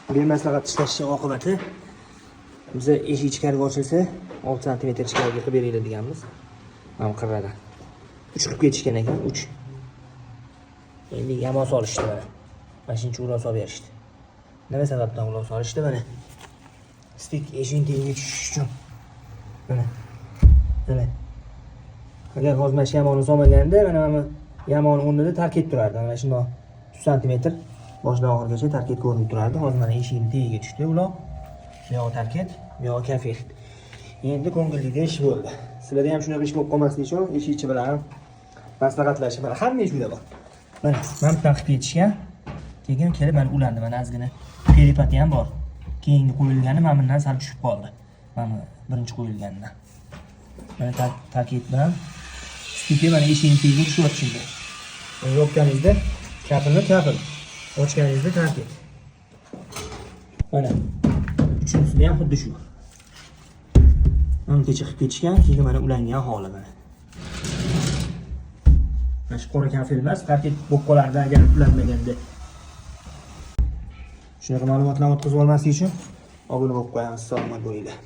Bemaslahat ishlashni oqibati, biza eshik ichkariga ochilsa, 6 santimetr ichkariga qilib beringlar deganmiz. Mana bu qirradan. 3 qilib ketishgan ekan, 3. Endi yamon solishdi mana. Mana shuncha ulov solib berishdi. Nima sababdan ulov solishdi mana? Стык eshikning tagiga tushish uchun. Mana. Mana. Agar hozir mana shu yamonni solmaganda, mana bu yamon o'rnida tark etib turardi. Mana shundoq 3 santimetr boshidan oxirigacha tarket ko'rinib turardi. Hozir mana eshikning tagiga tushdi ulov. Bu yog'i tarket, bu yog'i kafel. Endi ko'ngilliga ish bo'ldi. Sizlarda ham shunaqa ish bo'lib qolmasligi uchun eshikchi bilan maslahatlashib, mana hamma ish uyda bor. Mana bu yerdan qilib ketishgan. Keyin kelib mana ulandi. Mana ozgina перепад i ham bor. Keyingi qo'yilgani mana bundan sal tushib qoldi. Mana birinchi qo'yilganidan. Mana tarket bilan стык i mana eshikning tagiga tushyapti shunda. Yopganingizda kafelni kafel, ochganingizda tarket. Mana uchinchisida ham xuddi shu. Mana kecha qilib ketishgan, keyin mana ulangan holi mana. Mana shu qora kafel emas, tarket bo'lib qolardi agar ulanmaganda. Shunaqa ma'lumotlarni o'tkazib olmaslik uchun obuna bo'lib qo'yamiz. Salomat bo'linglar.